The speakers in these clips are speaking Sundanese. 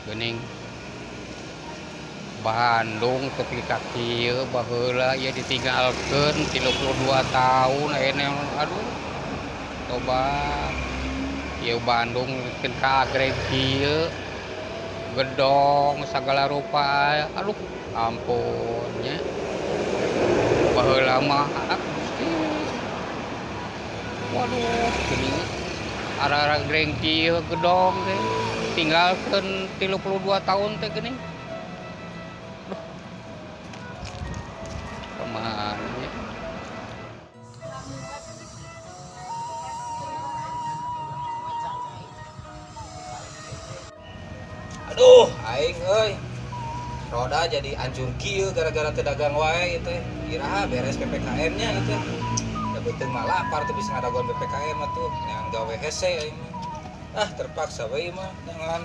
Geuning Bandung tepi ka kieu baheula ieu ditinggalkeun 32 tahun ayeuna, aduh, tobat ieu Bandung bikin kagreg kieu, gedong sagala rupa, aduh, ampun nya. Baheula mah, Gusti, waduh, geuning araragreng kieu gedong teh tinggalkeun 32 tahun teh geuning. Duh, kumaha nya. Aduh, aing euy. Roda jadi hancur kieu gara-gara teu dagang wae ieu teh. Iraha beres PPKM nya ieu teh. Da beuteung mah lapar, teu bisa ngadagoan PPKM atuh. Neangan gawe hese aing mah. Ah, terpaksa we ieu mah dengan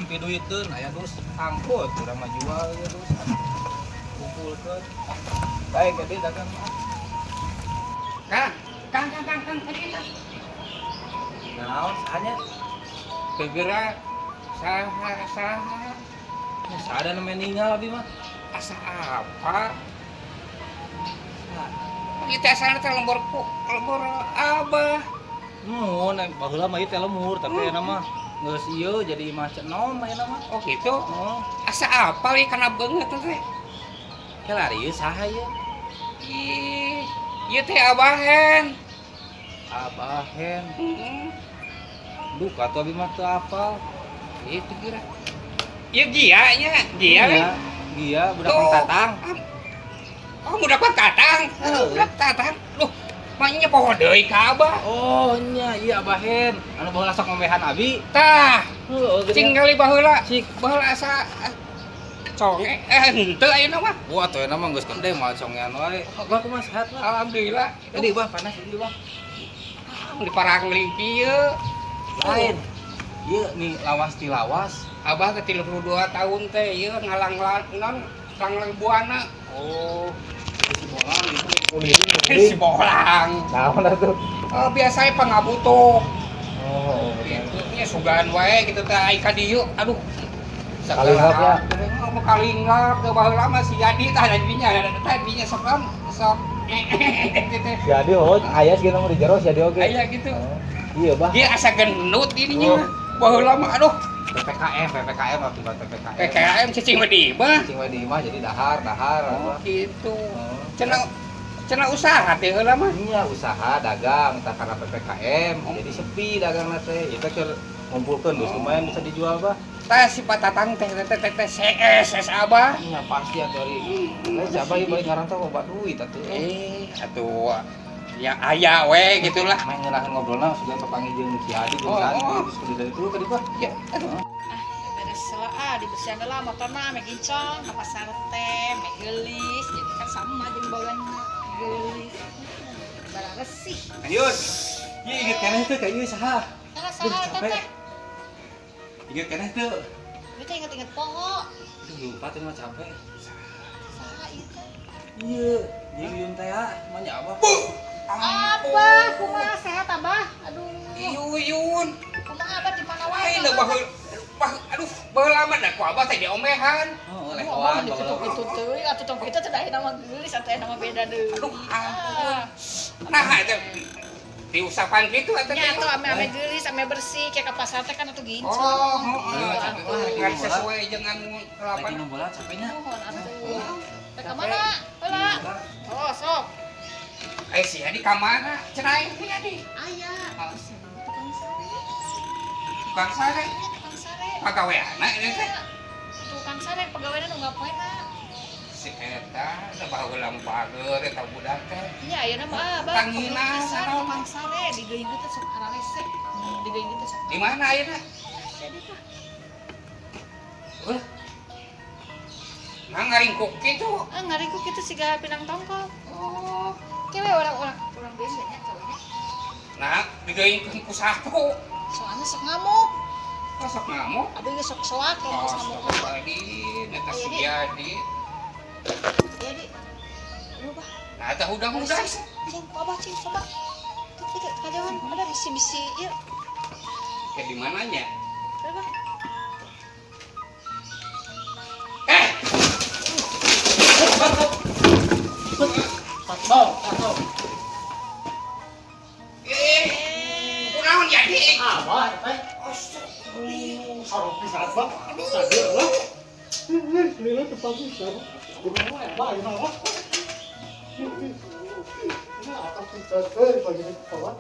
piduiteun aya dus angkut urang mah jual ieu dus. Kumpulkeun. Baik jadi dagang mah. Kang, Kang, Kang, Kang, Kang, tadi Kang. Naon sahanya? Gegerak saha saha? Sada nu meninggal abi mah. Asa apa? Kita asalna teh lembur ku, lembur abah. Mun baheula mah ieu teh lemur, tapi ayeuna mah geus ieu jadi imah cenom ayeuna mah. Oh gitu. Oh, Asa apa we kana beungeut teh? Kelari ieu saha ieu? Ih, ieu teh abahen. Abahen. Heeh. Duka atuh abi mah teu apal. Itu kira. Ieu Gia nya, Gia we. Iya, Gia budak Tuh. Mang Tatang. Oh, budak Mang Tatang. Heeh. Budak Tatang. Duh, maknya poho deui ka abah. Oh nya, iya abahen. Anu baheula sok ngomehan abi. Tah, Heeh, cing kali baheula. Cik. Baheula asa conge eh henteu ayeuna mah. Wah, atuh ayeuna mah geus gede moal congean wae. Bah, kumaha sehat lah? Alhamdulillah. Jadi bah panas ini bah. Di parangling kieu. Lain. Ieu nih lawas ti lawas. Abah teh 32 tahun teh ieu ngalang non langlang buana. Oh, si bolang gitu. Si bolang. Naon atuh? Oh, biasanya pangabutuh. Oh, Gitu nya sugan wae gitu teh ai ka dieu. Aduh. Kalingap ya? Oh, kalingap teh baheula mah si Adi tah dinya tah dinya sok sok gitu teh. Si Adi oh, aya sih mah di jero si Adi oge. Aya gitu. Iya, bah. Dia asa gendut ininya. Oh. Baheula mah aduh, PPKM, PPKM akibat PPKM. PKM cicing mah di imah. Cicing we di imah jadi dahar, dahar. Oh, gitu. Oh. Cenah cenah usaha teh heula mah. Iya, usaha dagang entah karena PPKM Oh. jadi sepi dagang teh. Itu keur ngumpulkeun geus Oh. lumayan bisa dijual, bah. Tah si Patatang teh teh teh teh CS S abah. Iya pasti atuh ari. Lain siapa ieu balik ngaran teh loba duit atuh. Eh, atuh ya aya we gitulah. Main ngeunaheun ngobrolna sudah papanggih jeung si Adi jeung Oh, Sani oh. geus kudu dari dulu tadi, bah. Ya, aduh. Ah, beres lah ah, dibersihan lah motorna ame kinclong, ka pasar teh, ame geulis, jadi kan sama jeung bagan geulis. Barang resih. Yun. Ieu inget keneh teu ka ieu saha? Saha saha eta Capek. teh? Inget keneh teu? Ieu teh inget-inget poho. Aduh, lupa teh mah capek. Saha ieu teh? Iya, jeung Yun teh ah, mah nya abah. Abah, kumaha sehat abah? Aduh. Iyun. Kumaha abah di mana wae? Lain baheula bah, aduh, baheula mah da ku abah teh diomehan. Oh, Aduh, abah lehoan mah ditutup itu teuing atuh tong kitu teh da nama geulis atuh nama beda deui. Aduh, ampun. Nah, eta diusapan kitu eta Nya teh. atuh ame-ame geulis, ame bersih kayak ke pasar teh kan atuh ginclong. Oh, heeh. Capek mah, lagi Ngan bola. sesuai dengan Lagi kelapan. nu bola capeknya. Mohon atuh. Teh ka mana? Heula. Oh, sok. Eh, si Adi ka mana? Cenah aya si Adi. Aya. Ah. Tukang sare. Tukang sare. Iya, tukang sare. Pagaweana ini teh. Iya. Tukang sare pegawainya nu ngapoena. Si eta da baheula mah bager eta budak teh. Iya, ayeuna mah ah, Abah. Tukang nginah, pisan naon. tukang sare digeuing teh sok hararese. Digeuing teh sok. Di mana ayeuna? Jadi tah. Ulah. Nah, ngaringkuk kitu. Ah, ngaringkuk kitu siga pinang tongkol. Oh. Kewe orang-orang orang biasa nya cowoknya. Nah, digeungkeun ku sapu. Soalnya sok ngamuk. Kok sok ngamuk? Aduh, geus sok soak kalau Oh, geus ngamuk. astagfirullahaladzim, eta si Adi. Iya, Di. Aduh, bah. Nah, eta hudang-hudang. Cing, abah cing, coba. Tuh, kita kajauhan ada bisi-bisi ieu. Kayak di mananya? Coba. Satu, satu. Eh, kunaon jadi? Apa teh? Sarong pisan, Bang. Sadar lah. Lila cepat pisan. Wah, ini apa? Ini apa pisan euy bagi pesawat.